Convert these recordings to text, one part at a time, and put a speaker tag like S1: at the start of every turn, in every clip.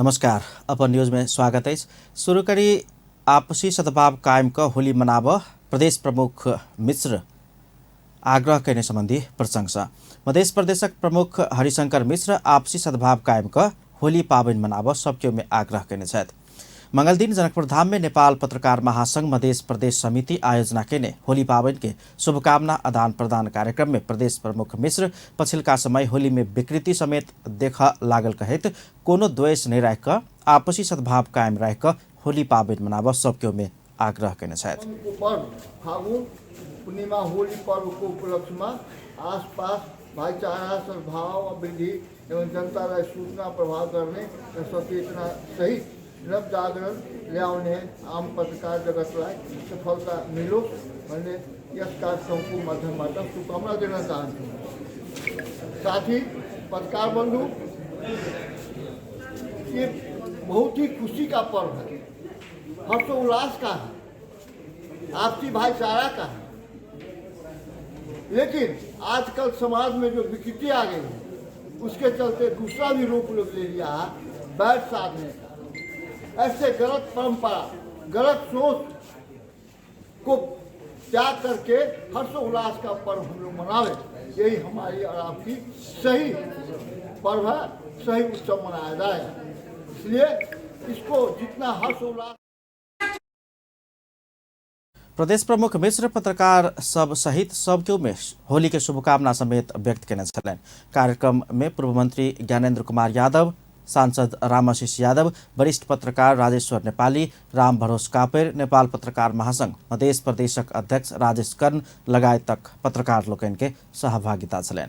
S1: नमस्कार, अपन न्यूज में स्वागत अछि। शुरू करी आपसी सद्भाव कायम क होली मनाब प्रदेश प्रमुख मिश्र आग्रह कयने संबंधी प्रसंगसँ। मध्य प्रदेशक प्रमुख हरिशंकर मिश्र आपसी सद्भाव कायम क होली पाबनि मनाब सबके में आग्रह कयने छथि। मंगलदिन जनकपुर धाम में नेपाल पत्रकार महासंघ मध्य प्रदेश समिति आयोजना केने होली पाबनि के शुभकामना आदान प्रदान कार्यक्रम में प्रदेश प्रमुख मिश्र पछिलका समय होली में विकृति समेत देख लागल कहैत कोनो द्वेष नहि राखि कऽ आपसी सद्भाव कायम राखि कऽ होली पाबनि मनाबऽ सबके में आग्रह कयने छथि।
S2: पर्व फागुन पूर्णिमा होली पर्वको उपलक्ष्यमा आसपास भाइचारा सद्भाव वृद्धि एवं जनतालाई सूचना प्रभाव गर्ने र सचेतना सहित नवजागरण ल्याउने आम पत्रकार जगतलाई सफलता मिलोस् भन्ने यस कार्यक्रमको माध्यमबाट शुभकामना दिन चाहन्छु। साथी पत्रकार बंधु, ये बहुत ही खुशी का पर्व है, हर्षोल्लास का है, आपसी भाईचारा का है। लेकिन आजकल समाज में जो विकृति आ गई है उसके चलते दूसरा भी रूप लोग ले लिया है बैठ साधने का। ऐसे गलत परंपरा, गलत सोच को त्याग करके हर्षोल्लास का पर्व हम लोग मनावे, यही हमारी और आपकी सही पर्व है, सही उत्सव मनाया जाएगा। इसलिए इसको जितना हर्षोल्लास।
S1: प्रदेश प्रमुख मिश्र पत्रकार सब सहित सबके में होली के शुभकामना समेत व्यक्त केने छलनि। कार्यक्रम में पूर्व मंत्री ज्ञानेन्द्र कुमार यादव, सांसद रामाशीष यादव, वरिष्ठ पत्रकार राजेश्वर नेपाली, राम भरोस कापेर, नेपाल पत्रकार महासंघ मध्य प्रदेशक अध्यक्ष राजेश कर्ण लगायतक पत्रकार लोकनि के सहभागिता छलनि।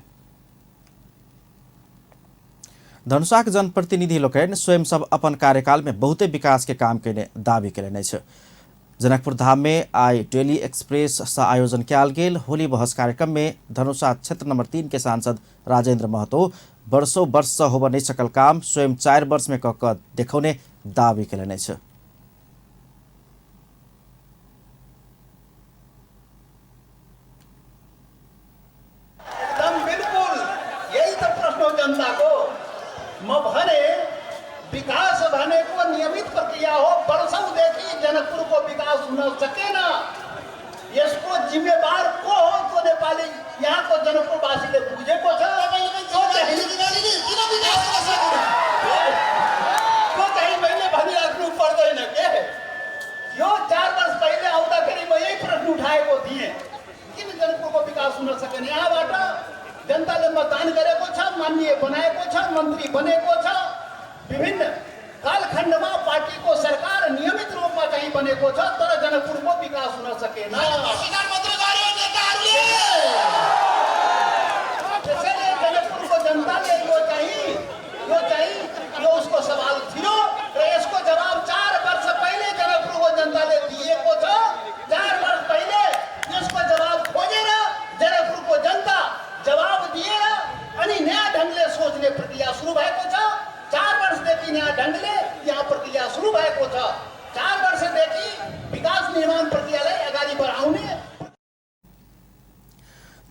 S1: धनुषाक जनप्रतिनिधि लोकनि स्वयं सब अपन कार्यकाल में बहुते विकास के काम केने दावी केलनि अछि। जनकपुर धाम में आइ डेली एक्सप्रेस से आयोजन कयल गेल होली बहस कार्यक्रम में धनुषा क्षेत्र नंबर 3 के सांसद राजेंद्र महतो वर्षों वर्ष से होबऽ नहीं सकल काम स्वयं 4 वर्ष में कऽ कऽ देखौने दावी केलनि अछि।
S3: एकदम बिल्कुल यही त प्रश्न हो जनताको। म भने विकास भनेको नियमित प्रक्रिया हो। वर्षौंदेखि जनकपुरको विकास हुन सकेन, यसको जिम्मेवार को हो त्यो नेपाली यहाँको जनकपुरवासीले बुझेको छ। त्यो चाहिँ मैले भनिराख्नु पर्दैन के। यो 4 वर्ष पहिले आउँदाखेरि म यही प्रश्न उठाएको थिएँ, किन जनकपुरको विकास हुन सकेन? यहाँबाट जनताले मतदान गरेको छ, माननीय बनाएको छ, मन्त्री बनेको छ, विभिन्न कालखण्डमा पार्टीको सरकार नियमित रूपमा चाहिँ बनेको छ, तर जनकपुरको विकास हुन सकेन। त्यसैले जनकपुरको जनताले यो उसको सवाल थियो र यसको जवाब 4 वर्ष पहिले जनकपुरको जनताले दिएको छ। 4 वर्ष पहिले यसको जवाब खोजेर जनकपुरको जनता जवाब दिएर अनि नयाँ ढङ्गले सोच्ने प्रक्रिया सुरु भएको छ। 4 वर्षदेखि नयाँ ढङ्गले यहाँ प्रक्रिया सुरु भएको छ। 4 वर्षदेखि विकास निर्माण प्रक्रियालाई अगाडि बढाउने।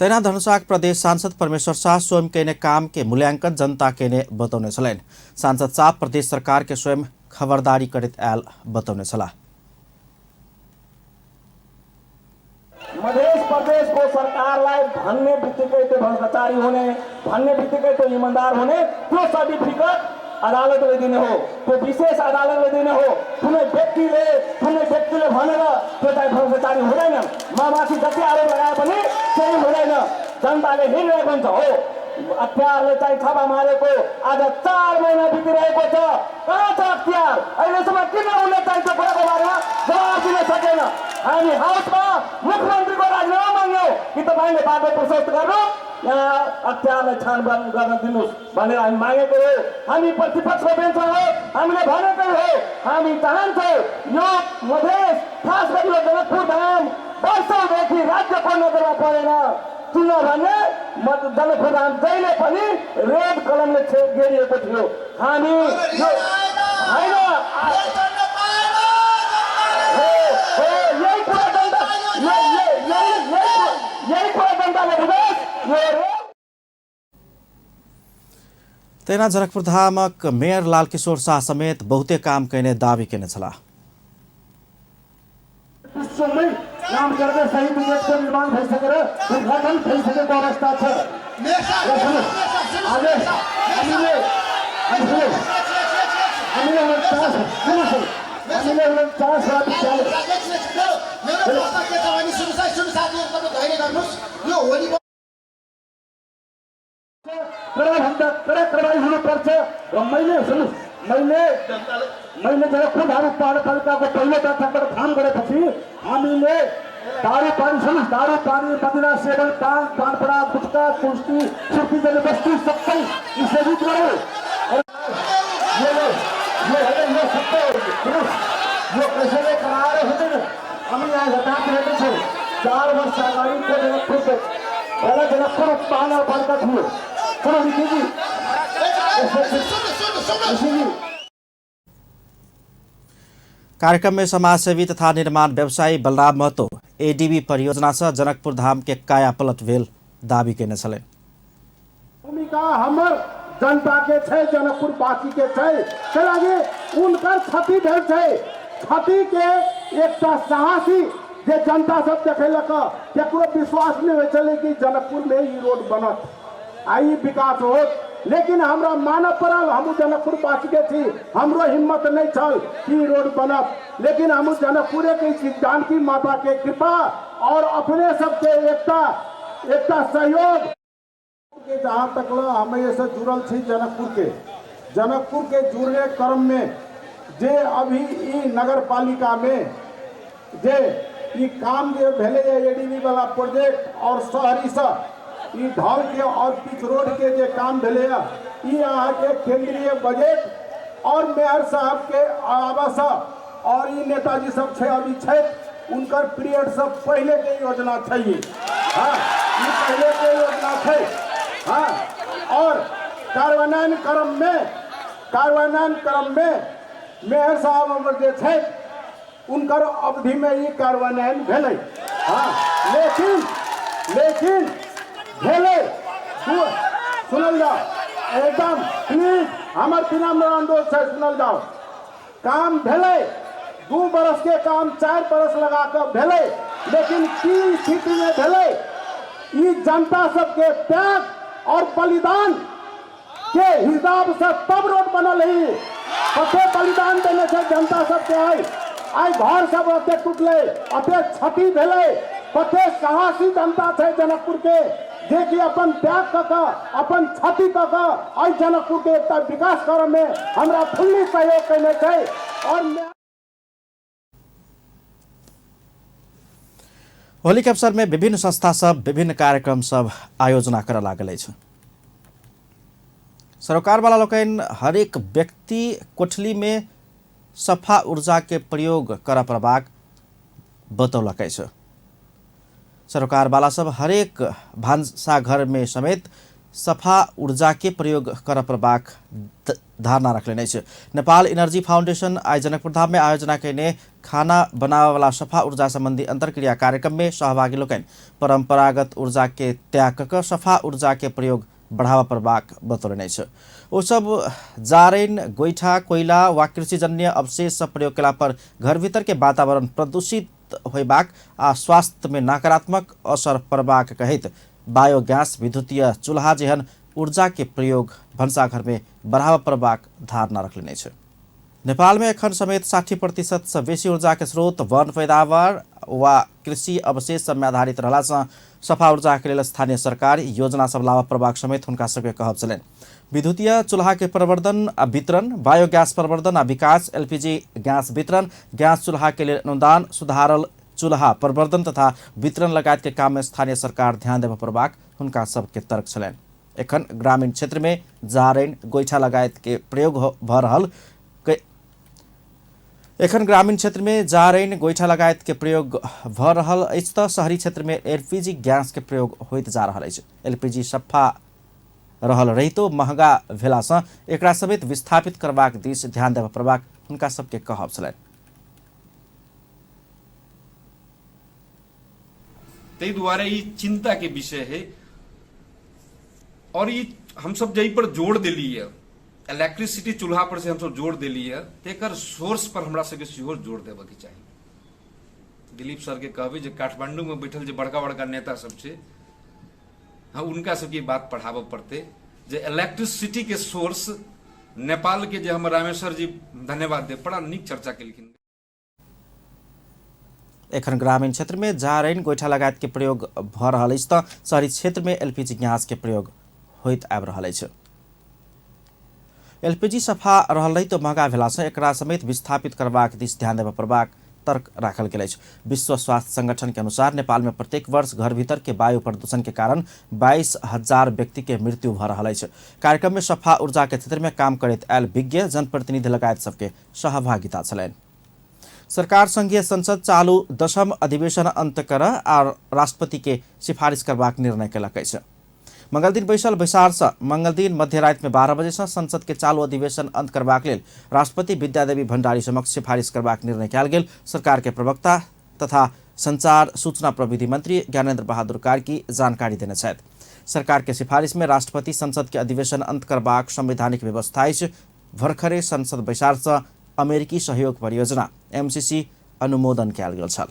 S1: तहिना धनुषाक प्रदेश सांसद परमेश्वर शाह स्वयं केने काम के मूल्यांकन जनता केने बतौने छलनि। सांसद शाह प्रदेश सरकार के स्वयं खबरदारी करैत आयल बतौने छलाह।
S4: मध्य प्रदेशको सरकारलाई भन्ने बित्तिकै त्यो भ्रष्टाचारी हुने, भन्ने बित्तिकै त्यो इमान्दार हुने, त्यो सर्टिफिकेट अदालतले दिने हो, त्यो विशेष अदालतले दिने हो। कुनै व्यक्तिले भनेर त्यो चाहिँ भ्रष्टाचारी हुँदैन। ममाथि जति आरोप लगाए पनि केही हुँदैन, जनताले हेरिरहेको हुन्छ। हो, अख्तियारले चाहिँ छापा मारेको आज 4 महिना बितिरहेको छ। कहाँ छ अख्तियार? अहिलेसम्म किन उनले चाहिँ त्यो कुराको बारेमा जवाब दिन सकेन? हामी हाउसमा मुख्यमन्त्रीको राजीनामा माग्यौँ कि तपाईँले बाटो प्रशस्त गर्नु, यहाँ अख्तियारलाई छानबिन गर्न दिनुहोस् भनेर हामी मागेको हो। हामी प्रतिपक्षको बेन्चमा हो, हामीले भनेकै हो। हामी चाहन्छौँ यो मधेस, खास गरी यो जनकपुर धाम वर्षौँदेखि राज्यको नजरमा परेन, किनभने जनकपुर धाम जहिले पनि रेड कलमले घेरिएको थियो। हामी यो होइन, यही कुरा जनता, यही कुरा जनताले बुझोस्। यो
S1: तहिना जनकपुर धामक मेयर लालकिशोर शाह समेत बहुते काम कयने दावी केने छलाह।
S5: विश्वमै रामगढमा शहीद गेटको निर्माण भइसकेर उद्घाटन भइसकेको अवस्था छ। हामीले 49
S3: मेरो प्रश्न के छ भने सुन्नुहोस् साथीहरू, तपाईँ धैर्य गर्नुहोस्। यो होली
S5: कडाभन्दा कडा कारबाही हुनुपर्छ र मैले सुन्नुहोस्, मैले मैले जनकपुर धाम उपमहानगरपालिकाको पहिलो बैठकबाट काम गरेपछि हामीले दारू पानी सुन्नुहोस्, दारू पानी, मदिरा सेवन, पान, पानपरा, गुटखा, कुस्ती, सुर्ती वस्तु सबै निषेधित गऱ्यौँ। यो होइन, यो सबै सुन्नुहोस्, यो कसैले कराएर हुँदैन। हामी यहाँ यथार्थ हेर्दैछौँ। 4 वर्ष अगाडिको जनकपुरको पहिला जनकपुर उपमहानगरपालिका थियो।
S1: कार्यक्रम में समाजसेवी तथा निर्माण व्यवसायी बलराम महतो एडीबी परियोजना से जनकपुर धाम के कायापलट भेल दावी केने छलै।
S5: भूमिका हमर जनता के छै, जनकपुर वासी के छै, कैलाकि उनकर क्षति भेल छै। क्षति के एकटा साहसी जे जनता सब देखेलक, केकरो विश्वास नहीं होइ छलै कि जनकपुर में ई रोड बनत आ ई विकास होत, लेकिन हमरा मानऽ पड़ल, हमहूँ जनकपुर वासी के छी, हमरो हिम्मत नहीं छल कि रोड बनत, लेकिन हमहूँ जनकपुरे के छी। जानकी माता के कृपा और अपने सबके एकता एकता सहयोग के जहाँ तक हम से जुड़ल छी जनकपुर के जुड़ने क्रम में जे अभी ई नगर पालिका में जे ई काम जे भेलै एडीबी वाला प्रोजेक्ट और शहरी से ई ढल के और पिच रोड के जे काम भेलै ई अहाँके केंद्रीय बजट और मेयर साहब के आवास और ई नेताजी सब छै अभी छै उनकर पीरियड सब पहले के योजना छै। हाँ, ई पहले के योजना छै। हाँ, और कार्यान्वयन क्रम में मेयर साहब हमर जे छै उनकर अवधि में ई कार्यान्वयन भेलै। हाँ, लेकिन लेकिन भेलै, सुनल जाओ एकदम प्लीज, हमर विनम्र अनुरोध छै, सुनल जाओ। काम भेलै, 2 बरस के काम 4 बरस लगा कऽ भेलै, लेकिन की स्थिति में भेलै? ई जनता सबके त्याग और बलिदान के हिसाब से तब रोड बनल ही। कते बलिदान देने छै जनता सबके, आइ आइ घर सब ओते टूटलै, ओते क्षति भेलै, कते साहसी जनता छै जनकपुर के जे कि अपन त्याग कऽ कऽ अपन क्षति कऽ कऽ एहि जनकपुर के एकटा विकास करऽ में हमरा फुल्ली सहयोग कयने छै। और
S1: होली के अवसर में विभिन्न संस्था सब विभिन्न कार्यक्रम सब आयोजना करऽ लागल अछि। सरोकार वाला लोकनि हरेक व्यक्ति कोठली में सफा ऊर्जा के प्रयोग करऽ पड़बाक बतौलक अछि। सरोकार वाला सब हरेक भान्साघर में समेत सफा ऊर्जा के प्रयोग करऽ पड़बाक धारणा रखलनि अछि। नेपाल एनर्जी फाउंडेशन आइ जनकपुर धाम में आयोजना कयने खाना बनाबयवला सफा ऊर्जा संबंधी अंतर्क्रिया कार्यक्रम में सहभागी लोकनि परंपरागत ऊर्जा के त्याग कऽ सफा ऊर्जा के प्रयोग बढ़ावा पड़बाक बतौलनि अछि। ओ सब जारैन, गोइठा, कोयला वा कृषिजन्य अवशेष सब प्रयोग कयला पर घर भीतर के वातावरण प्रदूषित होयबाक आ स्वास्थ्य में नकारात्मक असर पड़बाक कहैत बायोगैस, विद्युतीय चूल्हा जेहन ऊर्जा के प्रयोग भंसाघर में बढ़ावा पड़बाक धारणा रखलनि अछि। नेपाल में एखन समेत 60% से बेसी ऊर्जा के स्रोत वन पैदावार वा कृषि अवशेष सब में आधारित रहला से सफा ऊर्जा के लेल स्थानीय सरकार योजना सब लाबऽ पड़बाक समेत हुनका सबके कहब छलनि। विद्युतीय चूल्हा के प्रवर्धन आ वितरण, बायोगैस प्रवर्धन आ विकास, एलपीजी गैस वितरण, गैस चूल्हा के लेल अनुदान, सुधारल चूल्हा प्रवर्धन तथा वितरण लगायत के काम में स्थानीय सरकार ध्यान देबऽ पड़बाक हुनका सबके तर्क छलनि। एखन ग्रामीण क्षेत्र में जारैन, गोइठा लगायत के प्रयोग भऽ रहल एखन ग्रामीण क्षेत्र में जारैन, गोइठा लगायत के प्रयोग भऽ रहल अछि तऽ शहरी क्षेत्र में एलपीजी गैस के प्रयोग होइत जा रहल अछि। एलपीजी सफा रहल रहितो महंगा भेलासँ एकरा समेत विस्थापित करबाक दिस ध्यान देबऽ पड़बाक हुनका सबके कहब छलनि।
S6: ताहि दुआरे ई चिंता के विषय है और ई हमसब जाहि पर जोर देली है इलेक्ट्रिसिटी चूल्हा पर से हमसब जोर देलियै तेकर सोर्स पर हमरा सबके सेहो जोर देबऽके चाही। दिलीप सरके कहबै जे काठमांडूमे बैठल जे बड़का बड़का नेता सब छै, हाँ, उनका सबके बात पढ़ाबऽ पड़तै जे इलेक्ट्रिसिटी के सोर्स नेपाल के जे हमर रामेश्वर जी धन्यवाद देब, बड़ा नीक चर्चा केलखिन।
S1: एखन ग्रामीण क्षेत्र में जारैन गोइठा लगायत के प्रयोग भ रहल अछि त शहरी क्षेत्र में एलपीजी गैस के प्रयोग होइत आबि रहल अछि। एलपीजी सफा रहल रही तो महंगा भेला से एकरा समेत विस्थापित करबाक दिस ध्यान देबय पड़बाक तर्क राखल गेल अछि। विश्व स्वास्थ्य संगठन के अनुसार नेपाल में प्रत्येक वर्ष घर भीतर के वायु प्रदूषण के कारण 22,000 व्यक्ति के मृत्यु भ रहल अछि। कार्यक्रम में सफा ऊर्जा के क्षेत्र में काम करैत आयल विज्ञ जनप्रतिनिधि लगायत सबके सहभागिता छलनि। सरकार संघीय संसद चालू दशम अधिवेशन अंत कर आ राष्ट्रपति के सिफारिश करबाक निर्णय केलक अछि। मंगलदिन बैसल बैसार से मंगलदिन मध्यराति में 12 बजे से संसद के चालू अधिवेशन अंत करबाक लेल राष्ट्रपति विद्यादेवी भंडारी समक्ष सिफारिश करबाक निर्णय कयल गेल। सरकार के प्रवक्ता तथा संचार सूचना प्रविधि मंत्री ज्ञानेन्द्र बहादुर कार्की जानकारी देने छथि। सरकार के सिफारिश में राष्ट्रपति संसद के अधिवेशन अंत करबाक संवैधानिक व्यवस्था अछि। भर्खरे संसद बैसार से अमेरिकी सहयोग परियोजना एमसीसी अनुमोदन कयल गेल छल।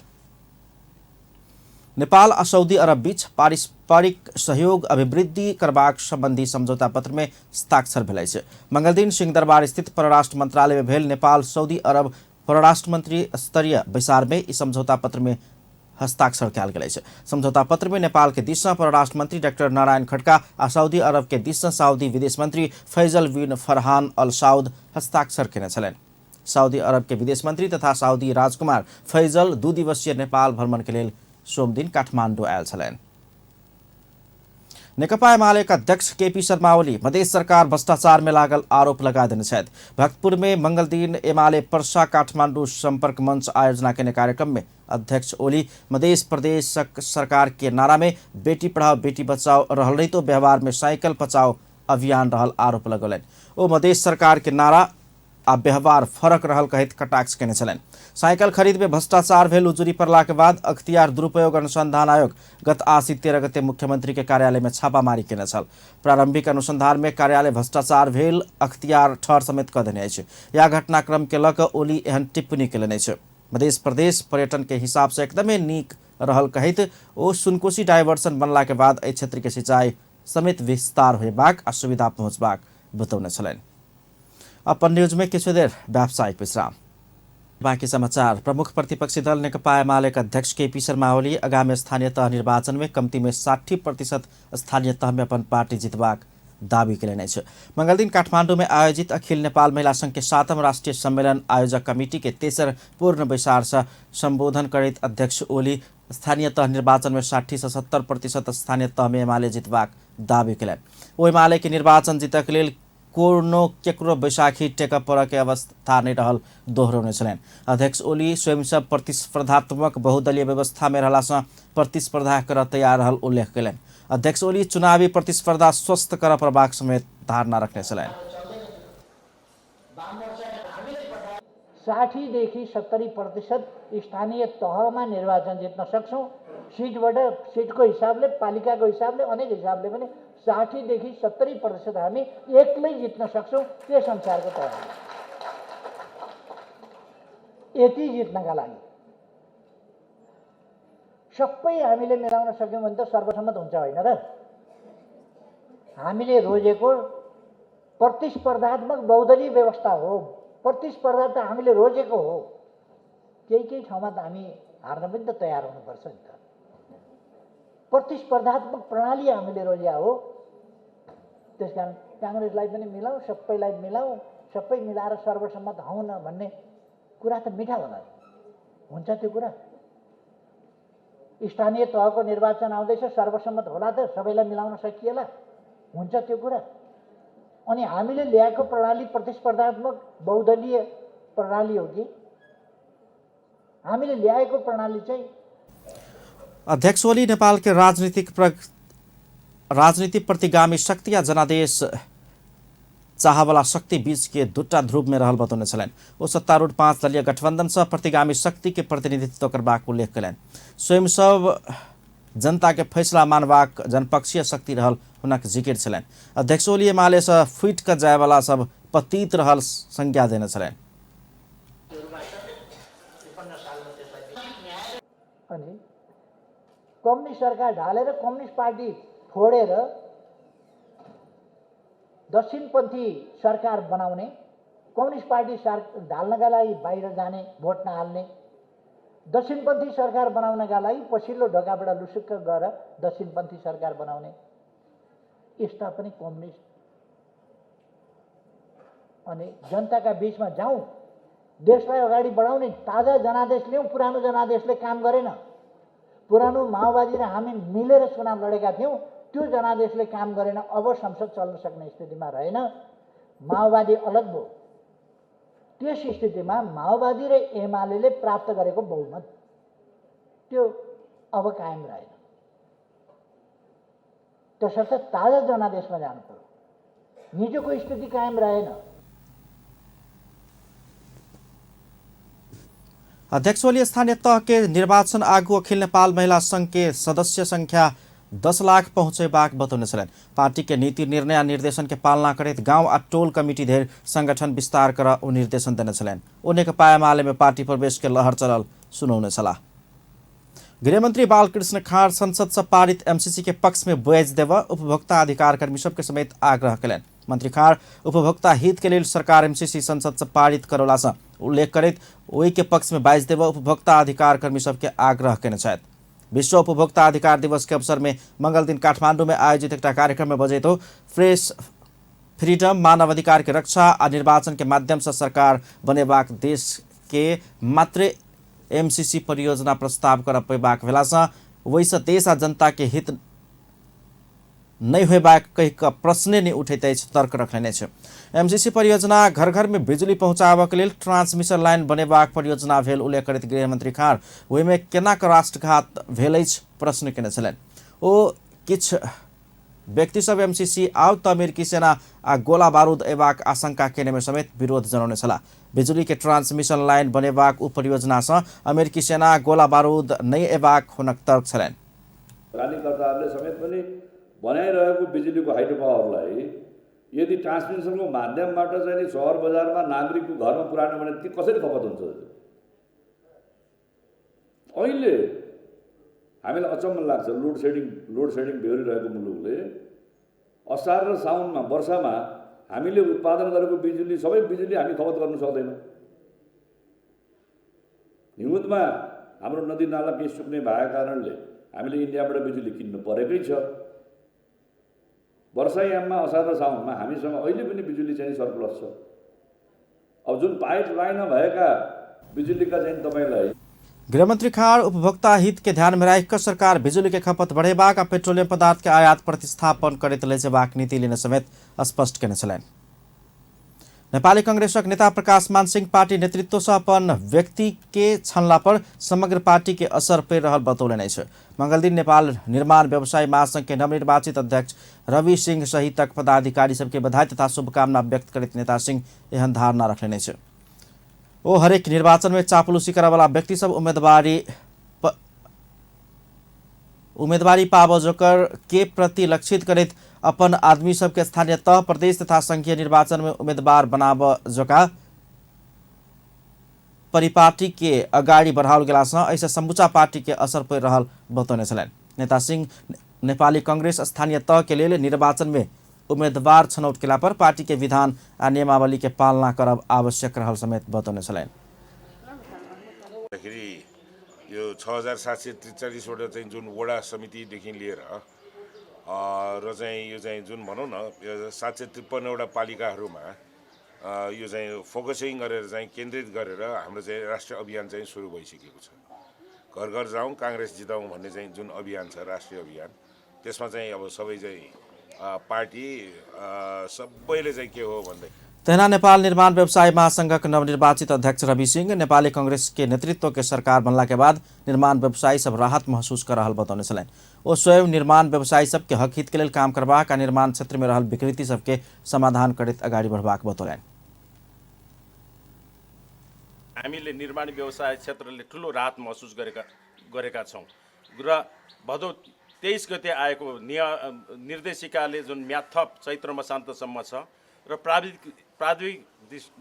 S1: नेपाल आ सऊदी अरब बीच पारस्परिक सहयोग अभिवृद्धि करबाक संबंधी समझौता पत्र में हस्ताक्षर भेल अछि। मंगलदिन सिंहदरबार स्थित परराष्ट्र मंत्रालय में भेल नेपाल सऊदी अरब परराष्ट्र मंत्री स्तरीय बैसार में ई समझौता पत्र में हस्ताक्षर कयल गेल अछि। समझौता पत्र में नेपाल के दिस से परराष्ट्र मंत्री डॉक्टर नारायण खड़का आ सऊदी अरब के दिस से सऊदी विदेश मंत्री फैजल बिन फरहान अल सऊद हस्ताक्षर केने छलनि। सऊदी अरब के विदेश मंत्री तथा सऊदी राजकुमार फैजल 2 दिवसीय नेपाल भ्रमण के लेल सोमदिन काठमाडौँ आयल छलनि। नेकपा एमाले के अध्यक्ष केपी शर्मा ओली मधेश सरकार भ्रष्टाचार में लागल आरोप लगा देने छथि। भक्तपुर में मंगलदिन एमाले पर्सा काठमाडौँ संपर्क मंच आयोजना केने कार्यक्रम में अध्यक्ष ओली मधेश प्रदेश सरकार के नारा में बेटी पढ़ाओ बेटी बचाओ रहल रही तो व्यवहार में साइकिल पचाओ अभियान रहल आरोप लगौलनि। ओ मधेश सरकार के नारा आ व्यवहार फरक रहल कहैत कटाक्ष केने छलनि। साइकिल खरीद में भ्रष्टाचार भेल उजुरी पड़ला के बाद अख्तियार दुरुपयोग अनुसंधान आयोग गत आसी 13 गते मुख्यमंत्री के कार्यालय में छापामारी केने छल। प्रारंभिक अनुसंधान में कार्यालय भ्रष्टाचार भेल अख्तियार ठहर समेत कऽ देने अछि। यह घटनाक्रम के लऽ कऽ ओली एहन टिप्पणी केलनि अछि। मधेश प्रदेश पर्यटन के हिसाब से एकदमे नीक रहल कहैत ओ सुनकोशी डायवर्सन बनला के बाद एहि क्षेत्र के सिंचाई समेत विस्तार होयबाक आ सुविधा पहुँचबाक बतौने छलनि। अपन न्यूज में किछु देर व्यावसायिक विश्राम। बाँकी समाचार। प्रमुख प्रतिपक्षी दल नेकपा एमाले के अध्यक्ष केपी शर्मा ओली आगामी स्थानीय तह निर्वाचन में कम्ती में 60% स्थानीय तह में अपन पार्टी जितबाक दावी केलनि अछि। मंगलदिन काठमांडू में आयोजित अखिल नेपाल महिला संघ के 7म राष्ट्रीय सम्मेलन आयोजक कमिटी के तेसर पूर्ण बैसार से संबोधन करैत अध्यक्ष ओली स्थानीय तह निर्वाचन में 60 से 70% स्थानीय तह में एमाले जितबाक दावी केलनि। ओ एमाले के निर्वाचन जीतक लेल कोनो केकरो बैसाखी टेकअप पर के अवस्था नहीं रहल दोहरौने छलनि। अध्यक्ष ओली स्वयं सब प्रतिस्पर्धात्मक बहुदलीय व्यवस्था में रहला से प्रतिस्पर्धा कर तैयार रहल उल्लेख कयलनि। अध्यक्ष ओली चुनावी प्रतिस्पर्धा स्वस्थ कर पड़बाक समेत धारणा रखने छलनि।
S7: 60 देखि 70% स्थानीय तहमा निर्वाचन जित्न सक्छौँ। सिटबाट सिटको हिसाबले, पालिकाको हिसाबले, अनेक हिसाबले पनि 60 देखि 70% हामी एक्लै जित्न सक्छौँ त्यस अनुसारको तह। यति जित्नका लागि सबै हामीले मिलाउन सक्यौँ भने त सर्वसम्मत हुन्छ होइन र? हामीले रोजेको प्रतिस्पर्धात्मक बहुदलीय व्यवस्था हो। प्रतिस्पर्धा त हामीले रोजेको हो। केही केही ठाउँमा त हामी हार्न पनि त तयार हुनुपर्छ नि त। प्रतिस्पर्धात्मक प्रणाली हामीले रोज्या हो। त्यसकारण काङ्ग्रेसलाई पनि मिलाऊ, सबैलाई मिलाऊ, सबै मिलाएर सर्वसम्मत हौँ न भन्ने कुरा त मिठा होला, हुन्छ त्यो कुरा? स्थानीय तहको निर्वाचन आउँदैछ, सर्वसम्मत होला त? सबैलाई मिलाउन सकिएला? हुन्छ त्यो कुरा? अनि हामीले ल्याएको प्रणाली प्रतिस्पर्धात्मक बहुदलीय प्रणाली हो कि हामीले ल्याएको प्रणाली चाहिँ?
S1: अध्यक्ष ओली नेपाल के राजनीतिक प्रतिगामी शक्ति या जनादेश चाहवाला शक्ति बीच के दूटा ध्रुव में रहल बतौने छलनि। ओ सत्तारूढ़ 5 दलीय गठबंधन से प्रतिगामी शक्ति के प्रतिनिधित्व करबाक उल्लेख कयलनि। स्वयं सब जनता के फैसला मानबाक जनपक्षीय शक्ति रहल हुनक जिकिर छलनि। अध्यक्ष ओली एमाले से फुटि कऽ जायवाला सब पतित रहल संज्ञा देने छलनि।
S7: अनि कम्युनिस्ट सरकार ढालेर कम्युनिस्ट पार्टी फोडेर दक्षिणपन्थी सरकार बनाउने, कम्युनिस्ट पार्टी ढाल्नका लागि बाहिर जाने, भोट नहाल्ने, दक्षिणपन्थी सरकार बनाउनका लागि पछिल्लो ढोकाबाट लुसुक्क गएर दक्षिणपन्थी सरकार बनाउने, यस्ता पनि कम्युनिस्ट। अनि जनताका बीचमा जाउँ, देशलाई अगाडि बढाउने ताजा जनादेश ल्याउँ। पुरानो जनादेशले काम गरेन। पुरानो माओवादी र हामी मिलेर चुनाव लडेका थियौँ, त्यो जनादेशले काम गरेन। अब संसद चल्न सक्ने स्थितिमा रहेन, माओवादी अलग भयो। त्यस स्थितिमा माओवादी र एमाले प्राप्त गरेको बहुमत त्यो अब कायम रहेन। त्यसर्थ ताजा जनादेशमा जानु पर्यो। हिजोको स्थिति कायम रहेन।
S1: अध्यक्ष ओली स्थानीय तह के निर्वाचन आगू अखिल नेपाल महिला संघ के सदस्य संख्या 10 लाख पहुँचेबाक बतौने छलनि। पार्टी के नीति निर्णय आ निर्देशन के पालना करैत गांव आ टोल कमिटी धरि संगठन विस्तार कर ओ निर्देशन देने छलनि। ओ नेकपा एमाले में पार्टी प्रवेश के लहर चलल सुनौने छलाह। गृहमंत्री बालकृष्ण खाँड संसद से पारित एमसीसी के पक्ष में बयाज देव उपभोक्ता अधिकार कर्मी सबके समेत आग्रह कयलनि। मंत्री खाँड उपभोक्ता हित के लेल सरकार एमसीसी संसद से पारित करौला से उल्लेख करैत ओहि के पक्ष में बाजि देव उपभोक्ता अधिकार कर्मी सबके आग्रह कयने छथि। विश्व उपभोक्ता अधिकार दिवस के अवसर में मंगल दिन काठमांडू में आयोजित एक कार्यक्रम में बजैत हो फ्रेश फ्रीडम मानव अधिकार के रक्षा आ निर्वाचन के माध्यम से सरकार बनेबाक देश के मात्र एमसीसी परियोजना प्रस्ताव कर पेबाक भेलासँ ओहिसँ देश आ जनता के हित नहि होयबाक कहि कऽ प्रश्ने नहि उठैत अछि तर्क रखने अछि। एमसीसी परियोजना घर घर में बिजुली पहुँचाबऽ लेल ट्रांसमिशन लाइन बनेबाक परियोजना भेल उल्लेख करैत गृहमंत्री खाँड ओहिमे केना कऽ राष्ट्रघात भेल अछि प्रश्न केने छलनि। ओ किछु व्यक्ति सब एमसीसी आउ तऽ अमेरिकी सेना आ गोला बारूद अयबाक आशंका केने में समेत विरोध जनौने छलाह। बिजुली के ट्रांसमिशन लाइन बनेबाक उ परियोजनासँ अमेरिकी सेना गोला बारूद नहि अयबाक हुनक तर्क छलनि।
S8: लगानीकर्ताहरूले समेत पनि बनाइरहेको बिजुलीको हाइड्रो पावरलाई यदि ट्रान्समिसनको माध्यमबाट चाहिँ सहर बजारमा नागरिकको घरमा पुर्याउनु भने त्यो कसरी खपत हुन्छ? अहिले हामीलाई अचम्म लाग्छ लोड सेडिङ बेहोरिरहेको मुलुकले असार र साउनमा वर्षामा हामीले उत्पादन गरेको बिजुली सबै बिजुली हामी खपत गर्न सक्दैनौँ। हिउँदमा हाम्रो नदी नाला केही सुक्ने भएको कारणले हामीले इन्डियाबाट बिजुली किन्नु परेकै छ। वर्षायाममा असार र साउनमा हामीसँग अहिले पनि बिजुली चाहिँ सरप्लस छ। अब जुन पाइप लाइन भएका बिजुलीका चाहिँ तपाईँलाई
S1: गृहमंत्री खाँड उपभोक्ता हित के ध्यान में राखि सरकार बिजुली के खपत बढ़ेबाक आ पेट्रोलियम पदार्थ के आयात प्रतिस्थापन करैत लऽ जेबाक नीति लेने समेत स्पष्ट केने छलनि। नेपाली कांग्रेसक नेता प्रकाश मान सिंह पार्टी नेतृत्व से अपन व्यक्ति के छनला पर समग्र पार्टी के असर पड़ि रहल बतौलनि अछि। मंगलदिन नेपाल निर्माण व्यवसायी महासंघ के नवनिर्वाचित अध्यक्ष रवि सिंह सहितक पदाधिकारी सबके बधाई तथा शुभकामना व्यक्त करैत नेता सिंह एहन धारणा रखलनि अछि। ओ हरेक निर्वाचन में चापलूसी करऽवला व्यक्ति सब उम्मेदवारी पाबऽ जोकर के प्रति लक्षित करैत अपन आदमी सबके स्थानीय तह प्रदेश तथा संघीय निर्वाचन में उम्मेदवार बनाबऽ जोका परिपाटी के अगाडि बढ़ाओल गेलासँ एहिसँ समूचा पार्टी के असर पड़ि रहल बतौने छलनि। नेता सिंह नेपाली कांग्रेस स्थानीय तह के लेल निर्वाचन में उम्मेदवार छनौट केला पर पार्टी के विधान आ नियमावली के पालना करब आवश्यक रहल समेत बतौने छलनि।
S9: यो 6743 वटा चाहिँ जुन वडा समितिदेखि लिएर र चाहिँ यो चाहिँ जुन भनौँ न 753 वटा पालिकाहरूमा यो चाहिँ फोकसिङ गरेर चाहिँ केन्द्रित गरेर हाम्रो चाहिँ राष्ट्रिय अभियान चाहिँ सुरु भइसकेको छ। घर घर जाउँ काङ्ग्रेस जिताउँ भन्ने चाहिँ जुन अभियान छ राष्ट्रिय अभियान, त्यसमा चाहिँ अब सबै चाहिँ पार्टी सबैले चाहिँ के हो भन्दै
S1: तहिना नेपाल निर्माण व्यवसाय महासंघक नवनिर्वाचित अध्यक्ष रवि सिंह नेपाली कांग्रेस के नेतृत्व के सरकार बनला के बाद निर्माण व्यवसायी सब राहत महसूस कर रहल बतौने छलनि। ओ स्वयं निर्माण व्यवसायी सबके हक हित के लेल काम करबाक आ निर्माण क्षेत्र में रहल विकृति सबके समाधान करैत अगाडि बढ़बाक बतौलनि।
S10: हामीले निर्माण व्यवसाय क्षेत्रले ठुलो राहत महसुस गरेका छौँ र भदौ 23 गते आएको निर्देशिकाले जुन म्याद थप चैत्र मसान्तसम्म छ र प्राविधिक प्राविधिक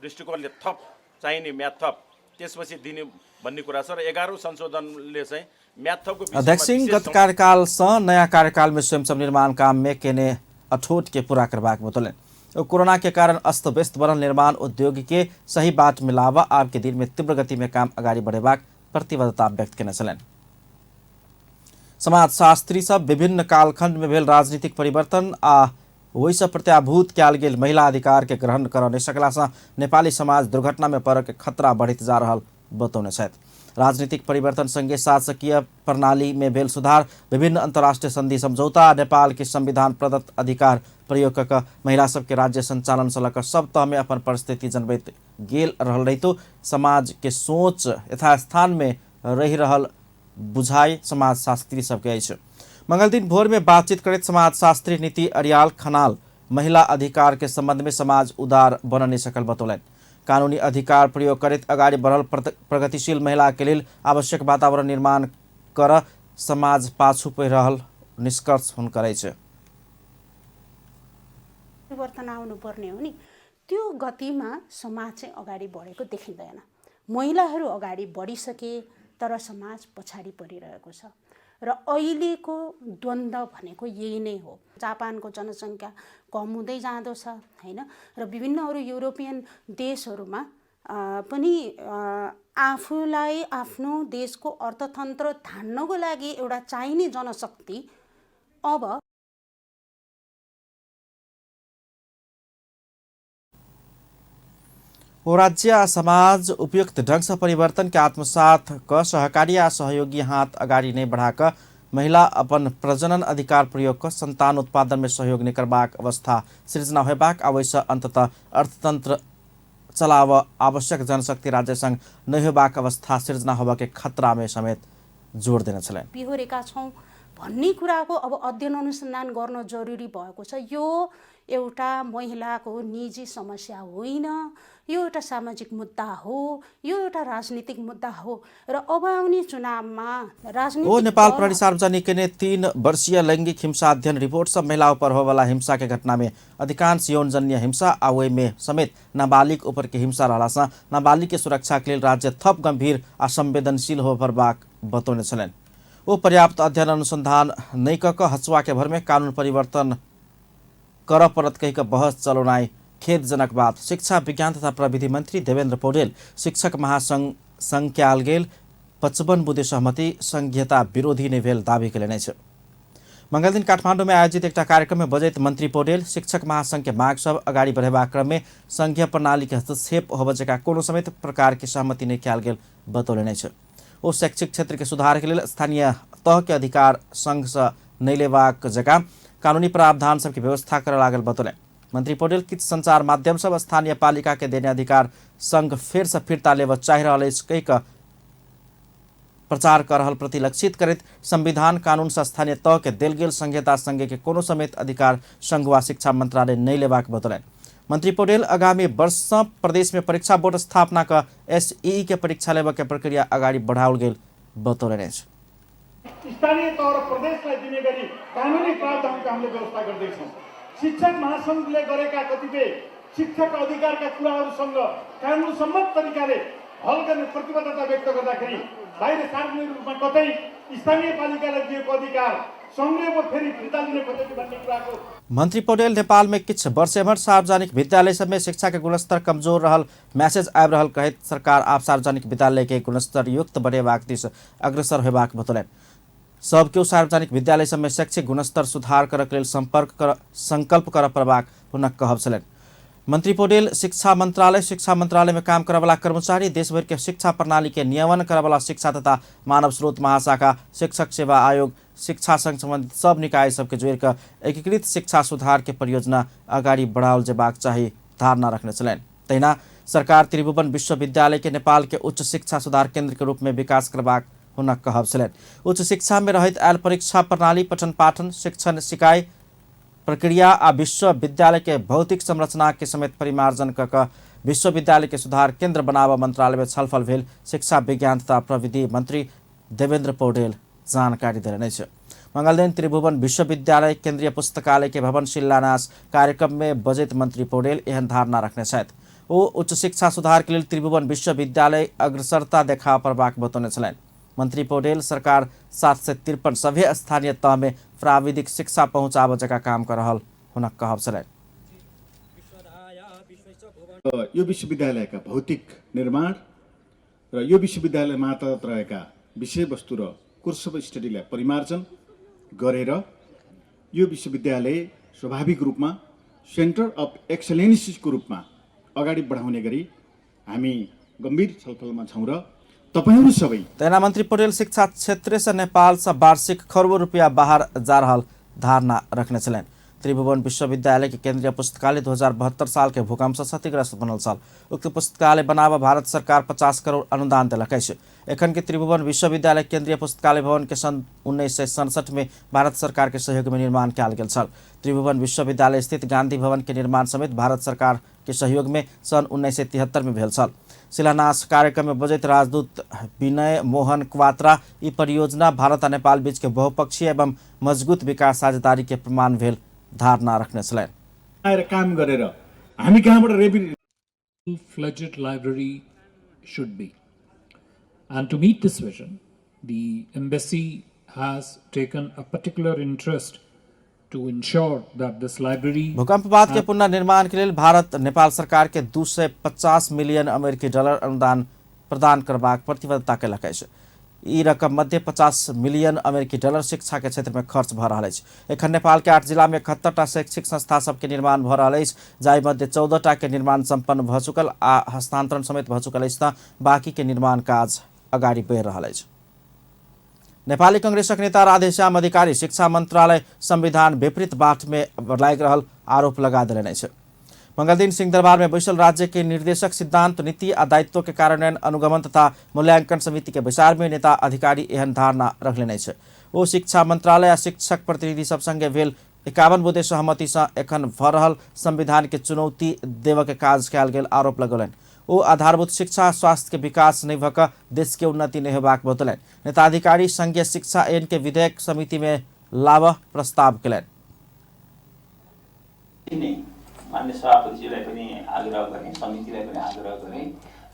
S10: दृष्टिकोणले थप चाहिने म्याद थप त्यसपछि दिने भन्ने कुरा छ र 11औं संशोधनले चाहिँ म्याद थपको विषयमा
S1: अध्यक्ष सिंह
S10: विशेष
S1: गत कार्यकाल सँ नया कार्यकाल में स्वयं सब निर्माण काम में केने अठोट के पूरा करबाक बतौलनि। ओ कोरोना के कारण अस्त व्यस्त बनल निर्माण उद्योग के सही बाट मिलावा आब के दिन में तीव्र गति में काम अगाडि बढ़ेबाक प्रतिबद्धता व्यक्त केने छलनि। समाजशास्त्री सब विभिन्न कालखंड में भेल राजनीतिक परिवर्तन आ ओहिसँ प्रत्याभूत कयल गेल महिला अधिकार के ग्रहण करऽ नहि सकलासँ नेपाली समाज दुर्घटना में पड़ऽ के खतरा बढ़ैत जा रहल बतौने छथि। राजनीतिक परिवर्तन संगे शासकीय प्रणाली में भेल सुधार, विभिन्न अंतर्राष्ट्रीय संधि समझौता, नेपाल के संविधान प्रदत्त अधिकार प्रयोग कऽ कऽ महिला सबके राज्य संचालन सँ लऽ कऽ सब तह में अपन परिस्थिति जनबैत गेल रहल रहितो समाज के सोच यथास्थान में रहि रहल बुझाइ समाजशास्त्री सबके अछि। मंगलदिन भोर में बातचीत करैत समाजशास्त्री नीति अरियाल खनाल महिला अधिकार के संबंध में समाज उदार बन नहि सकल बतौलनि। कानूनी अधिकार प्रयोग करैत अगाडि बढ़ल प्रगतिशील महिला के लेल आवश्यक वातावरण निर्माण कर समाज पाछू पड़ि रहल निष्कर्ष हुनकर अछि।
S11: परिवर्तन आउनुपर्ने हो नि, त्यो गतिमा समाज चाहिँ अगाडि बढेको देखिँदैन। महिलाहरू अगाडि बढिसके तर समाज पछाडि परिरहेको छ र अहिलेको द्वन्द्व भनेको यही नै हो। जापानको जनसङ्ख्या कम हुँदै जाँदो छ हैन, र विभिन्न अरू युरोपियन देशहरूमा पनि आफूलाई आफ्नो देशको अर्थतन्त्र धान्नको लागि एउटा चाहिने जनशक्ति अब
S1: ओ राज्य आ समाज उपयुक्त ढंग से परिवर्तन के आत्मसात क सहकारी आ सहयोगी हाथ अगाडि नहि बढ़ा कऽ महिला अपन प्रजनन अधिकार प्रयोग कऽ संतान उत्पादन में सहयोग नहि करबाक अवस्था सृजना होयबाक आ ओहिसँ अंततः अर्थतंत्र चलाव आवश्यक जनशक्ति राज्य संग नहि होयबाक अवस्था सृजना होबऽ के खतरा में समेत जोड़ देने छलनि।
S11: बिहोरेका छौँ भन्ने कुराको अब अध्ययन अनुसन्धान गर्न जरुरी भएको छ। यो एउटा महिलाको निजी समस्या होइन, यो एउटा सामाजिक मुद्दा हो, यो एउटा राजनीतिक मुद्दा हो र अब आउने चुनावमा राजनीतिक
S1: ओ नेपाल
S11: दल
S1: प्रहरी सार्वजनिक ने 3 वर्षीय लैंगिक हिंसा अध्ययन रिपोर्ट सब महिला पर होवाला हिंसा के घटना में अधिकांश यौनजन्य हिंसा आ ओहि में समेत नाबालिग ऊपर के हिंसा रहला नाबालिग के सुरक्षा के लेल राज्य थप गंभीर आ संवेदनशील होबऽ पड़बाक बतौने छलनि। ओ पर्याप्त अध्ययन अनुसंधान नहि कऽ कऽ हचुआ के भर में कानून परिवर्तन करऽ पड़त कहि कऽ बहस चलौनाइ खेदजनक बात शिक्षा विज्ञान तथा प्रविधि मंत्री देवेंद्र पौडेल शिक्षक महासंघ संग कयल गेल 55 बुँदे सहमति संघीयता विरोधी नहि भेल दावी कयलनि अछि। मंगलदिन काठमांडू में आयोजित एकटा कार्यक्रम में बजैत मंत्री पौडेल शिक्षक महासंघ के माग सब अगाडि बढ़ेबाक क्रम में संघीय प्रणाली के हस्तक्षेप होबय जकाँ कोनो समेत प्रकार के सहमति नहि कयल गेल बतौलनि अछि। ओ शैक्षिक क्षेत्र के सुधार के लेल स्थानीय तह के अधिकार संघ से नहि लेबाक जकाँ कानूनी प्रावधान सबके व्यवस्था करऽ लागल बतौलनि। मंत्री पौडेल किछु संचार माध्यम सब स्थानीय पालिका के देने अधिकार संघ फेर से फिर्ता लेबऽ चाहि रहल अछि कहि कऽ प्रचार कर रहल प्रति लक्षित करैत संविधान कानून से स्थानीय तह के देल गेल संघीयता संघ के कोनो समेत अधिकार संघ वा शिक्षा मंत्रालय नहि लेबाक बतौलनि। मंत्री पौडेल आगामी वर्ष सँ प्रदेश में परीक्षा बोर्ड स्थापना कऽ एसईई के परीक्षा लेबऽ के प्रक्रिया अगाडि बढ़ाओल गेल बतौलनि अछि।
S12: स्थानीय तह र प्रदेशलाई दिने गरी कानुनी प्रावधानको हामीले व्यवस्था गर्दैछौँ। शिक्षक महासङ्घले गरेका कतिपय शिक्षक अधिकारका कुराहरूसँग कानुन सम्मत तरिकाले हल गर्ने प्रतिबद्धता व्यक्त गर्दाखेरि बाहिर सार्वजनिक रूपमा कतै स्थानीय पालिकालाई दिएको अधिकार सङ्घले पो फेरि फिर्ता लिन खोजेको भन्ने कुराको
S1: मंत्री पौडेल नेपाल में किछु वर्ष एम्हर सार्वजनिक विद्यालय सब में शिक्षा के गुणस्तर कमजोर रहल मैसेज आबि रहल कहैत सरकार आब सार्वजनिक विद्यालय के गुणस्तर युक्त बनेबाक दिस अग्रसर होयबाक बतौलनि। सब केओ सार्वजनिक विद्यालय सब में शैक्षिक गुणस्तर सुधार करक लेल संकल्प करऽ पड़बाक हुनक कहब छलनि। मंत्री पौडेल शिक्षा मंत्रालय में काम करऽवला कर्मचारी, देशभर के शिक्षा प्रणाली के नियमन करऽवला शिक्षा तथा मानव स्रोत महाशाखा, शिक्षक सेवा आयोग, शिक्षा संघ संबंधित सब निकाय सबके जोड़ि कऽ एकीकृत शिक्षा सुधार के परियोजना अगाडि बढ़ाओल जेबाक चाही धारणा रखने छलनि। तहिना सरकार त्रिभुवन विश्वविद्यालय के नेपाल के उच्च शिक्षा सुधार केंद्र के रूप में विकास करबाक हुनक कहब छलनि। उच्च शिक्षा में रहैत आयल परीक्षा प्रणाली, पठन पाठन, शिक्षण सिकाइ प्रक्रिया आ विश्वविद्यालय के भौतिक संरचना के समेत परिमार्जन कऽ कऽ विश्वविद्यालय के सुधार केंद्र बनाबऽ मंत्रालय में छलफल भेल शिक्षा विज्ञान तथा प्रविधि मंत्री देवेंद्र पौडेल जानकारी देलनि अछि। मंगलदिन त्रिभुवन विश्वविद्यालय केन्द्रीय पुस्तकालय के भवन शिलान्यास कार्यक्रम में बजैत मंत्री पौडेल एहन धारणा रखने छथि। ओ उच्च शिक्षा सुधार के लेल त्रिभुवन विश्वविद्यालय अग्रसरता देखा पड़बाक बतौने छलनि। मंत्री पौडेल सरकार 753 सभे स्थानीय तह में प्राविधिक शिक्षा पहुँचाबऽ जकाँ काम कर रहल हुनक कहब छलनि।
S13: यो विश्वविद्यालयका भौतिक निर्माण र यो विश्वविद्यालय मातहत रहेका विषयवस्तु र कोर्स अफ स्टडीलाई परिमार्जन गरेर यो विश्वविद्यालय स्वाभाविक रूपमा सेन्टर अफ एक्सलेन्सको रूपमा अगाडि बढाउने गरी हामी गम्भीर छलफलमा छौँ र तपाईहरू सबै।
S1: तहिना मंत्री पौडेल शिक्षा क्षेत्र से नेपाल से वार्षिक करोड़ों रुपया बाहर जा रहल धारणा रखने छलनि। त्रिभुवन विश्वविद्यालय के केंद्रीय पुस्तकालय 2072 साल के भूकंप से क्षतिग्रस्त बनल छल। उक्त पुस्तकालय बनाबऽ भारत सरकार 50 करोड़ अनुदान देलक अछि। एखन के त्रिभुवन विश्वविद्यालय केंद्रीय पुस्तकालय भवन के सन् 1967 में भारत सरकार के सहयोग में निर्माण कयल गेल छल। त्रिभुवन विश्वविद्यालय स्थित गांधी भवन के निर्माण समेत भारत सरकार के सहयोग में सन् 1973 में भेल छल। शिलान्यास कार्यक्रम में बजैत राजदूत विनय मोहन क्वात्रा ई परियोजना भारत आ नेपाल बीच के बहुपक्षीय एवं मजबूत विकास साझेदारी के प्रमाण भेल धारणा रखने छलनि।
S13: आएर काम गरेर हामी कहाँबाट revenue
S14: fledged library should be. And to meet this vision, the embassy has taken a particular interest to ensure that this library
S1: भूकंप बाद के पुनर्निर्माण के लिए भारत नेपाल सरकार के 250 मिलियन अमेरिकी डॉलर अनुदान प्रदान करबाक प्रतिबद्धता केलक अछि। ई रकम मध्य 50 मिलियन अमेरिकी डॉलर शिक्षा के क्षेत्र में खर्च भऽ रहल अछि। एखन नेपाल के 8 जिला में 71 टा शैक्षिक संस्था सबके निर्माण भऽ रहल अछि, जाहि मध्य 14 टा के निर्माण सम्पन्न भऽ चुकल आ हस्तांतरण समेत भऽ चुकल अछि, तऽ बाकी के निर्माण काज अगाडि बढ़ि रहल अछि। नेपाली कांग्रेसक नेता राधेश्याम अधिकारी शिक्षा मंत्रालय संविधान विपरीत बाट में लागि रहल आरोप लगा देलनि अछि। मंगलदिन सिंहदरबार में बैसल राज्य के निर्देशक सिद्धांत नीति आ दायित्व के कार्यान्वयन अनुगमन तथा मूल्यांकन समिति के बैसार में नेता अधिकारी एहन धारणा रखलनि अछि। ओ शिक्षा मंत्रालय आ शिक्षक प्रतिनिधि सब संगे भेल 51 बुँदे सहमति से एखन भऽ रहल संविधान के चुनौती देबऽ के काज कयल गेल आरोप लगौलनि। ओ आधारभूत शिक्षा स्वास्थ्य के विकास नहि भऽ कऽ देश के उन्नति नहि होबाक बतौलनि। नेता अधिकारी संघीय शिक्षा ऐन के विधेयक समिति में लाबऽ प्रस्ताव कयलनि।
S15: मान्य सभापतिज्यूलाई पनि आग्रह गरेँ, समितिलाई पनि आग्रह गरेँ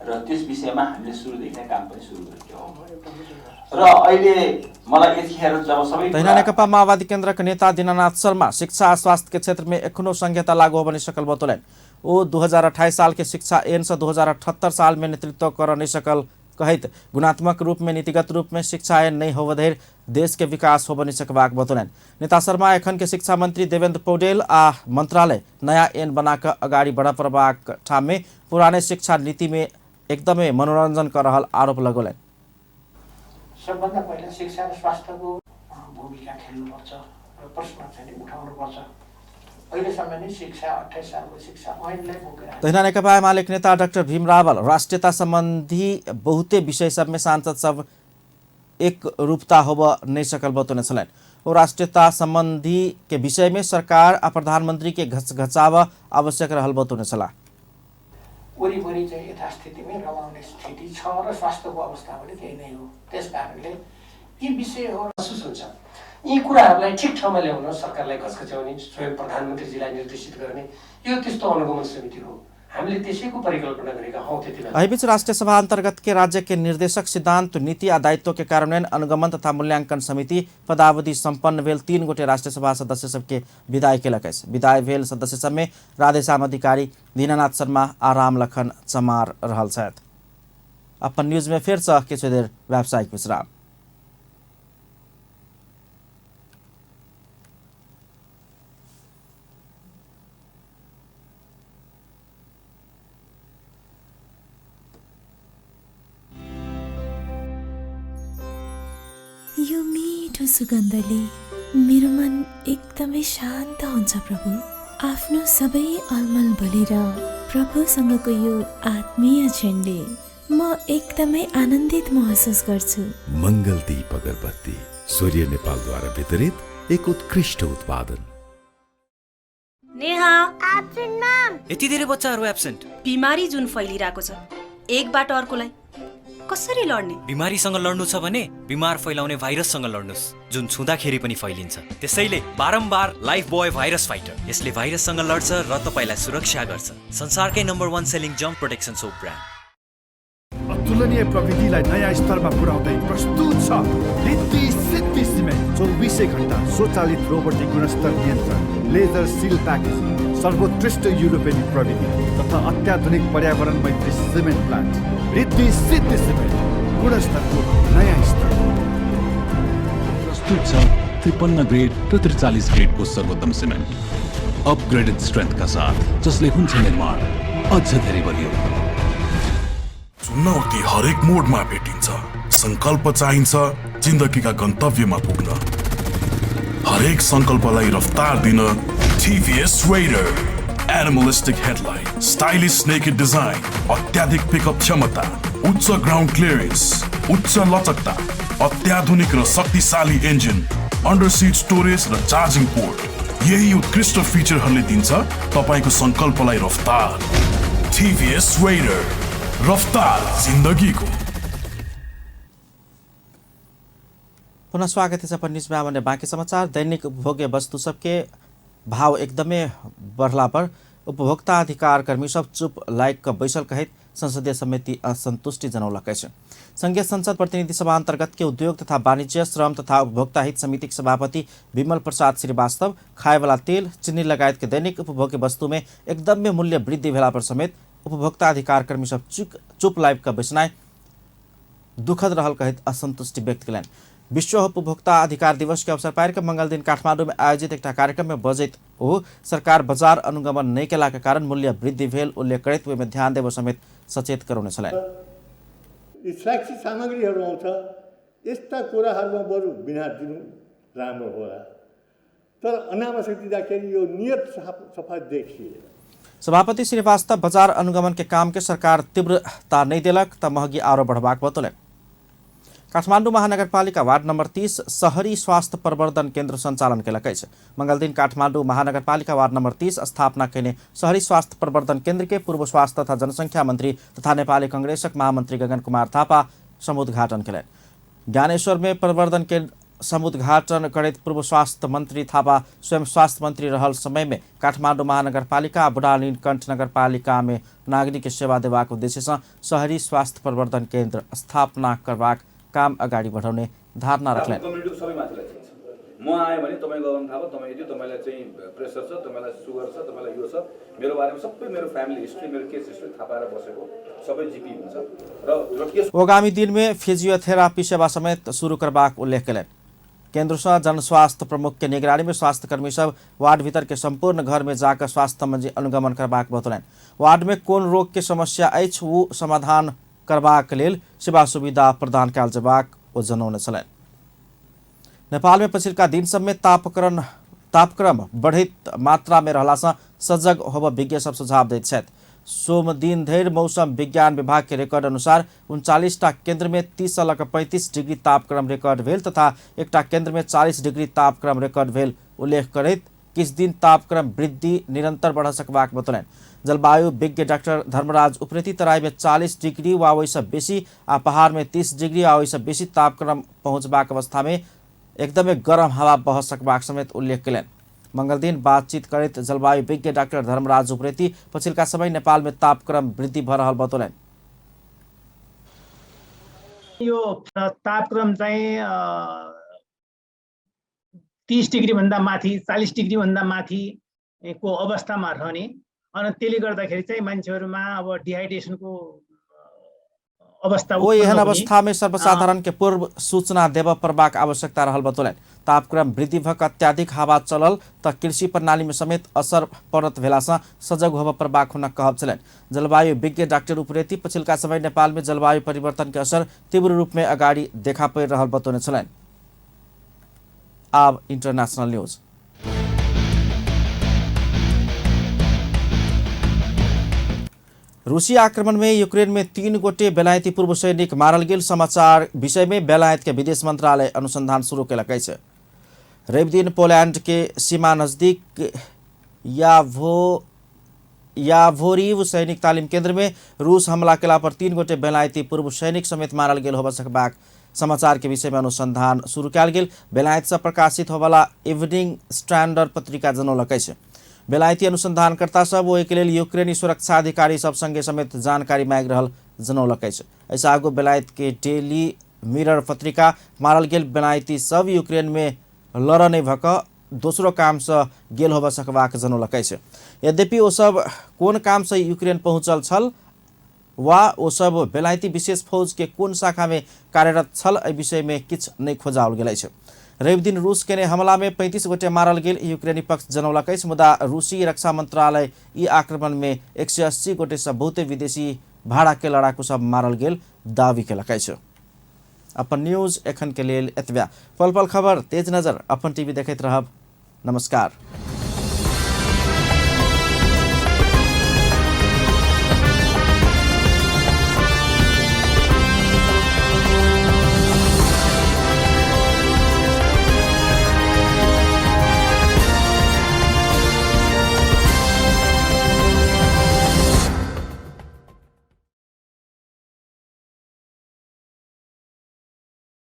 S15: र त्यस विषयमा हामीले सुरुदेखि नै काम पनि सुरु गरेको हो र अहिले मलाई यतिखेर जब सबै
S1: तहिना नेकपा माओवादी केन्द्रक नेता दीनानाथ शर्मा शिक्षा आ स्वास्थ्य के क्षेत्र में एखनो संघीयता लागू होबऽ नहि सकल बतौलनि। ओ 2028 साल के शिक्षा ऐन से 2078 साल में नेतृत्व करऽ नहि सकल कहैत गुणात्मक रूप में नीतिगत रूप में शिक्षा ऐन नहि होबऽ धरि देश के विकास होबऽ नहि सकबाक बतौलनि। नेता शर्मा एखन के शिक्षा मंत्री देवेंद्र पौडेल आ मंत्रालय नया ऐन बना कऽ अगाडि बढ़ऽ पड़बाक ठाम में पुराने शिक्षा नीति में एकदमै मनोरंजन कर रहल आरोप लगौलनि।
S7: सबभन्दा पहिला शिक्षा र स्वास्थ्यको भूमिका खेल्नुपर्छ र प्रश्न चाहिँ उठाउनुपर्छ। अहिलेसम्म नै शिक्षा 28 सालको शिक्षा ऐनलाई बोकेर।
S1: तहिना नेकपा एमाले नेता डाक्टर भीम रावल राष्ट्रियता सम्बन्धी बहुते विषय सब में सांसद सब एक रूपता होबऽ नहि सकल बतौने छलनि। ओ राष्ट्रियता सम्बन्धी के विषय में सरकार आ प्रधानमंत्री के घचघचाबऽ आवश्यक रहल बतौने छलाह।
S7: वरिपरि चाहिँ यथास्थितिमै रमाउने स्थिति छ र स्वास्थ्यको अवस्था पनि त्यही नै हो। त्यस कारणले यी विषयहरू
S16: महसुस हुन्छ। यी कुराहरूलाई ठिक ठाउँमा ल्याउन सरकारलाई घचघच्याउने, स्वयं प्रधानमन्त्रीजीलाई निर्देशित गर्ने यो त्यस्तो अनुगमन समिति हो। हामीले त्यसैको परिकल्पना गरेका हौँ त्यति बेला।
S1: एहिबीच राष्ट्रिय सभा अंतर्गत के राज्य के निर्देशक सिद्धांत नीति आ दायित्व के कार्यान्वयन अनुगमन तथा मूल्यांकन समिति पदावधि सम्पन्न भेल 3 गोटे राष्ट्रिय सभा सदस्य सबके विदाई केलक अछि। विदाई भेल सदस्य सब में राधेश्याम अधिकारी, दीनानाथ शर्मा आ रामलखन चमार रहल छथि। अपन न्यूज में फेर से किछु देर व्यावसायिक विश्राम।
S17: यो मिठो सुगन्धले मेरो मन एकदमै शान्त हुन्छ प्रभु। आफ्नो सबै अलमल भुलेर प्रभुसँगको यो आत्मीय क्षणले म एकदमै आनन्दित महसुस गर्छु।
S18: मंगलदीप अगरबत्ती सूर्य नेपालद्वारा वितरित एक उत्कृष्ट उत्पादन।
S19: Neha absent ma'am.
S20: यति धेरै बच्चाहरू एब्सेन्ट।
S19: बिमारी जुन फैलिरहेको छ एकबाट अर्कोलाई, कसरी लड्ने?
S20: बिमारीसँग लड्नु छ भने बिमार फैलाउने भाइरससँग लड्नुहोस्, जुन छुँदाखेरि पनि फैलिन्छ। त्यसैले बारम्बार लाइफ बोय भाइरस फाइटर, यसले भाइरससँग लड्छ र तपाईँलाई सुरक्षा गर्छ। संसारकै number 1 selling germ protection soap brand.
S21: अतुलनीय प्रविधिलाई नयाँ स्तरमा पुर्याउँदै प्रस्तुत छ रिद्धि सिद्धि सिमेन्ट। 24 घण्टा स्वचालित रोबोटिक गुणस्तर नियन्त्रण, लेजर सिल प्याकेजिङ, सर्वोत्कृष्ट युरोपेली प्रविधि तथा अत्याधुनिक पर्यावरण मैत्री cement plant. Riddhi Siddhi cement, गुणस्तरको नयाँ स्तर।
S22: प्रस्तुत छ 53 ग्रेड र 43 ग्रेडको सर्वोत्तम सिमेन्ट, अपग्रेडेड स्ट्रेन्थका साथ, जसले हुन्छ निर्माण अझ धेरै बलियो।
S23: चुनौती हरेक मोडमा भेटिन्छ, संकल्प चाहिन्छ जिन्दगीका गन्तव्यमा पुग्न। हरेक संकल्पलाई रफ्तार दिन TVS Raider. Animalistic headlight, stylish naked design, अत्याधिक पिकअप क्षमता, उच्च ग्राउन्ड क्लियरेन्स, उच्च लचकता, अत्याधुनिक र शक्तिशाली इन्जिन, अन्डर सिट स्टोरेज र चार्जिङ पोर्ट। यही उत्कृष्ट फिचरहरूले दिन्छ तपाईँको सङ्कल्पलाई रफ्तार। TVS Raider, रफ्तार जिन्दगीको।
S1: पुनः स्वागत है अपन न्यूजमा। भने बाँकी समाचार। दैनिक उपभोग्य वस्तु सबके भाव एकदमै बढ़ला पर उपभोक्ता अधिकार कर्मी सब चुप लाइक क बैसल कहैत संसदीय समिति असंतुष्टि जनौलक अछि। संघीय संसद प्रतिनिधि सभा अंतर्गत के उद्योग तथा वाणिज्य, श्रम तथा उपभोक्ता हित समिति के सभापति विमल प्रसाद श्रीवास्तव खाएवाला तेल, चीनी लगायत के दैनिक उपभोग्य वस्तु में एकदमै मूल्य वृद्धि भेला पर समेत उपभोक्ता अधिकार कर्मी सब चुप लाइव क बैसनाइ दुखद रहल कहैत असंतुष्टि व्यक्त कयलनि। विश्व उपभोक्ता अधिकार दिवस के अवसर पर मंगल दिन काठमांडू में आयोजित एक कार्यक्रम में बजैत ओ सरकार बाजार अनुगमन नहीं केला के कारण मूल्य वृद्धि भेल उल्लेख करैत ओहिमे ध्यान देबऽ समेत सचेत करौने छलनि।
S2: शैक्षिक सामग्रीहरू आउँछ, यस्ता कुराहरूमा बरु बिना दिनु राम्रो होला, तर अनावश्यक दिँदाखेरि यो नियत सफा देखिए।
S1: सभापति श्रीवास्तव बाजार अनुगमन के काम के सरकार तीव्रता नहीं देलक त महगी आरो बढ़बाक बतौलनि। काठमाडौँ महानगरपालिका वार्ड नम्बर 30 शहरी स्वास्थ्य प्रवर्धन केन्द्र सञ्चालन केलक अछि। मंगलदिन काठमाडौँ महानगरपालिका वार्ड नम्बर 30 स्थापना कयने शहरी स्वास्थ्य प्रवर्धन केन्द्र के पूर्व स्वास्थ्य तथा जनसंख्या मंत्री तथा नेपाली कांग्रेसक महामंत्री गगन कुमार थापा समुद्घाटन केलनि। ज्ञानेश्वर में प्रवर्धन केन्द्र समुद्घाटन करैत पूर्व स्वास्थ्य मंत्री थापा स्वयं स्वास्थ्य मंत्री रहल समय में काठमाडौँ महानगरपालिका बुढानीलकण्ठ नगरपालिका में नागरिक के सेवा देबाक उद्देश्य से शहरी स्वास्थ्य प्रवर्धन केन्द्र स्थापना करबाक काम अगाडि बढाउने धारणा राख्लनि।
S8: कम्युनिटीको सबै मान्छेलाई चिन्छ। म आएँ भने तपाईँ गगन थापा, तपाईँ यो, तपाईँलाई चाहिँ प्रेसर छ, तपाईँलाई सुगर छ, तपाईँलाई यो छ, मेरो बारेमा सबै मेरो फ्यामिली हिस्ट्री, मेरो केस हिस्ट्री थाहा पाएर बसेको सबै जिपी हुन्छ र
S1: आगामी दिन में फिजियोथेरापी सेवा समेत सुरु करबाक उल्लेख कयलनि। केंद्र से जनस्वास्थ्य प्रमुख के निगरानी में स्वास्थ्यकर्मी सब वार्ड भीतर के संपूर्ण घर में जाकर स्वास्थ्य संबंधी अनुगमन करबाक बतौलनि। वार्ड में कोन रोग के समस्या अछि वो समाधान करबाक लेल सेवा सुविधा प्रदान कयल जेबाक ओ जनौने छलनि। नेपाल में पछिल्का दिन सब में तापक्रम बढ़ैत मात्रा में रहला से सजग होब विज्ञ सब सुझाव दैत छथि। सोम दिन धरि मौसम विज्ञान विभाग के रिकॉर्ड अनुसार 39टा केंद्र में 30 से लऽ कऽ 35 डिग्री तापक्रम रिकॉर्ड भेल तथा एकटा केंद्र में 40 डिग्री तापक्रम रिकॉर्ड भेल उल्लेख करैत किछु दिन तापक्रम वृद्धि निरंतर बढ़ सकबाक बतौलनि। जलवायु विज्ञ डॉक्टर धर्मराज उप्रेती तराई में 40 डिग्री वा ओहिसँ बेसी आ पहाड़ में 30 डिग्री आ ओहिसँ बेसी तापक्रम पहुँचबाक अवस्था में एकदमै गरम हवा बह सकबाक समेत उल्लेख कयलनि। मंगलदिन बातचीत करैत जलवायु विज्ञ डॉक्टर धर्मराज उप्रेती पछिल्का समय नेपाल में तापक्रम वृद्धि भ रहल बतौलनि।
S24: यो तापक्रम चाहिँ 30 डिग्री भन्दा माथि 40 डिग्री भन्दा माथि को अवस्थामा रहने अनि त्यसले गर्दाखेरि चाहिँ मान्छेहरुमा अब डिहाइड्रेसनको अवस्था
S1: ओ एहन अवस्था में सर्वसाधारण के पूर्व सूचना देव पड़बाक आवश्यकता रहल बतौलनि। तापक्रम वृद्धि भऽ अत्याधिक हवा चलल त कृषि प्रणाली में समेत असर पड़त भेला से सजग होबय पड़बाक हुनक कहब छलनि। जलवायु विज्ञ डॉक्टर उप्रेती पछिल्का समय नेपाल में जलवायु परिवर्तन के असर तीव्र रूप में अगाडि देखा पड़ि रहल बतौने छलनि। आब इंटरनेशनल न्यूज। रूसी आक्रमण में यूक्रेन में 3 गोटे बेलायती पूर्व सैनिक मारल गेल समाचार विषय में बेलायत के विदेश मंत्रालय अनुसंधान शुरू केलक अछि। रवि दिन पोलैंड के सीमा नजदीक यावोरिव यावोरीव सैनिक तालिम केंद्र में रूस हमला केला पर 3 गोटे बेलायती पूर्व सैनिक समेत मारल गेल होबय सकबाक समाचार के विषय में अनुसंधान शुरू कयल गेल बेलायत से प्रकाशित होबला इवनिंग स्टैंडर्ड पत्रिका जनौलक अछि। बेलायती अनुसंधानकर्ता सब ओहिके लेल यूक्रेनी सुरक्षा अधिकारी सब संगे समेत जानकारी मांगि रहल जनौलक अछि। एहिसँ आगू बेलायत के डेली मिरर पत्रिका मारल गेल बेलायती सब यूक्रेन में लड़ऽ नहि भऽ कऽ दोसरो कामसँ गेल होबय सकबाक जनौलक अछि। यद्यपि ओ सब कोन कामसँ यूक्रेन पहुँचल छल वा ओ सब बेलायती विशेष फौज के कोन शाखा में कार्यरत छल एहि विषय में किछु नहि खोजाओल गेल अछि। रवि दिन रूस केने हमला में 35 गोटे मारल गेल यूक्रेनी पक्ष जनौलक अछि, मुदा रूसी रक्षा मंत्रालय ई आक्रमण में 180 गोटे सँ बहुते विदेशी भाड़ा के लड़ाकू सब मारल गेल दावी केलक अछि। अपन न्यूज एखन के लेल एतबे। पल पल खबर तेज नजर अपन टीवी देखैत रहब। नमस्कार।